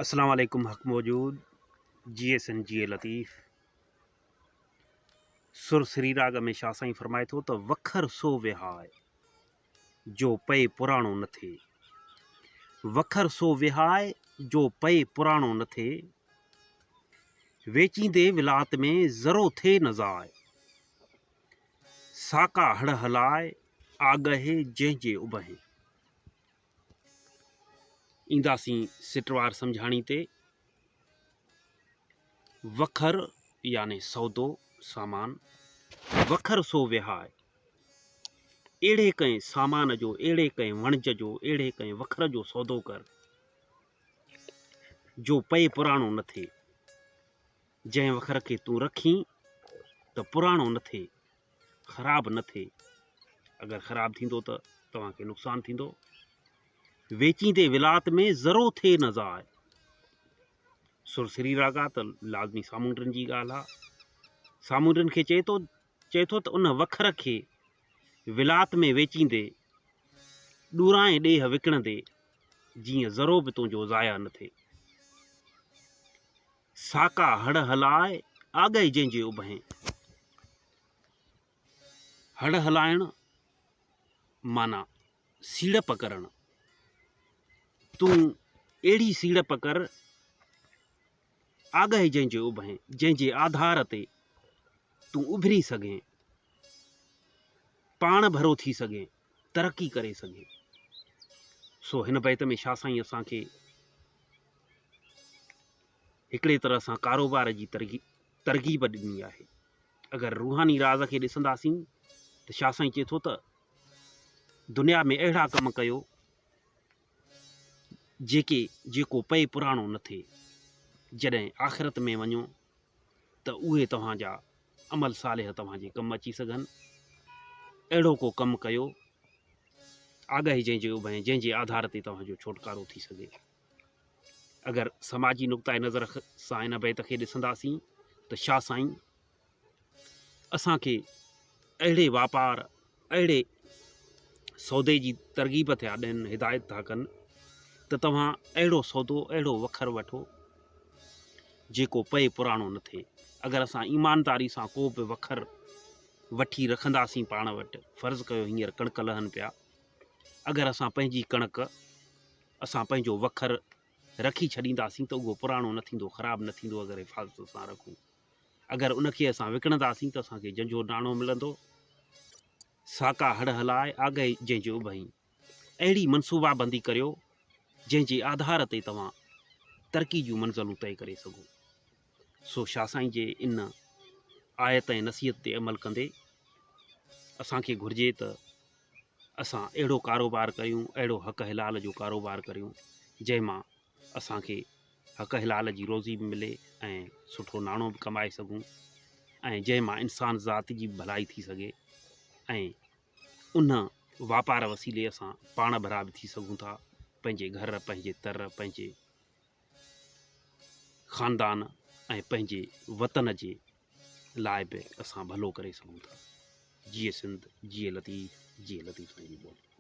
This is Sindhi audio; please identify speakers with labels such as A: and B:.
A: اسلام عليڪم حق موجود جيئي سن جيئي لطيف سر سري راڳ ۾ شاهه سائين فرمائي ٿو ته وکر سو وهاء جو پئي پراڻو نه ٿئي وکر سو وهاء جو پئي پراڻو نه ٿئي ويچيندي ولات ۾ ذرو ٿئي نه ضاء ساڪا هڙ هلاء آگهي جنهن جي اڀهين اينداسين سٽوار سمجهاڻي تي. وکر يعني سودو، سامان، وکر سو وهاء، اهڙي ڪنهن سامان جو، اهڙي ڪنهن وڻج جو، اهڙي ڪنهن وکر جو سودو ڪر، جو پئي پراڻو نه ٿئي. جنهن وکر کي تون رکين ته پراڻو نه ٿئي. خراب نه ٿئي، اگر خراب ٿيندو ته توهان کي نقصان ٿيندو. ويچيندي ولات ۾ ذرو ٿئي نه ضاع. سر سري راڳا ته لازمي سامونڊين جي ڳالهه آ. سامونڊين کي چئي ٿو چئي ٿو ته ان وکر کي ولات ۾ ويچيندي ڏورانهين ڏيهه وڪڻندي جيئن ذرو به تنهنجو ضايع نه ٿئي. ساڪا هڙ هلاء، آڳئي جنهن جي اڀهين. هڙ هلائڻ معنيٰ سيڙپ ڪرڻ. تون اهڙي سيڙپ ڪر، آڳئي جنهن جي اڀهين، جنهن جي آڌار تي تون اڀري سگهين، پاڻ ڀرو ٿي سگهين، ترقي ڪري سگهين. سو هن بيت ۾ شاهه سائين اسان کي هڪڙي طرح سان ڪاروبار جي ترغيب ڏني آهي. اگر روحاني راز کي ڏسنداسين ته شاهه سائين چئي ٿو ته دنيا ۾ اهڙا ڪم ڪيو جيڪي جيڪو پئي پراڻو نه ٿئي. جڏهن آخرت ۾ وڃو ته اهي توهان جا عمل صالح توهان جي ڪم اچي سگهن. اهڙو ڪو ڪم ڪيو آگاهي جنهن جي اڀئين جنهن جي آڌار تي توهان جو ڇوٽڪارو ٿي سگهي. اگر سماجي نقطه نظر سان ان بيت کي ڏسنداسين ته شاهه سائين اسان کي اهڙي واپار اهڙي سودي جي ترغيب ٿيا ڏين هدايت ٿا ڪن ته توهان اهڙو سودو اهڙو وکر وٺو جيڪو پئي پراڻو نه ٿئي اگر اسان ايمانداري سان ڪو به وکر وٺي رکنداسين پاڻ وٽ فرض ڪيو هينئر ڪڻڪ لهن پيا اگر اسان پنهنجي ڪڻڪ اسان پنهنجو وکر رکي ڇڏينداسين ته اهو پراڻو نه ٿيندو، خراب نه ٿيندو اگر حفاظت سان رکون. اگر ان کي اسان وڪڻنداسين ته اسان کي جنجهو ناڻو ملندو. ساڪا هڙ هلاء، آگهي جنهن جي اڀئين. اهڙي منصوبابندي ڪريو جنهن جي آڌار تي توهان ترقي جون منزلون طئي ڪري سگهو. سو شاهه سائين جي ان آيت ۽ نصيحت تي عمل ڪندي اسان کي گهرجي ته اسان اهڙو ڪاروبار ڪريون، اهڙو حق حلال جو ڪاروبار ڪريون، جنهن مان اسان کي حق حلال جي روزي به ملي ۽ سٺو ناڻو به ڪمائي سگهون ۽ جنهن مان انسان ذات جي به ڀلائي ٿي سگهي ۽ ان واپار وسيلي اسان پاڻ ڀرا به ٿي سگهون ٿا، پنهنجي گهر، پنهنجي تر، پنهنجي خاندان ۽ پنهنجي وطن جي لاء به اسان ڀلو ڪري سگهون ٿا. جيئي سنڌ، جيئي لطيف، جيئي لطيف سائين جي ٻولي.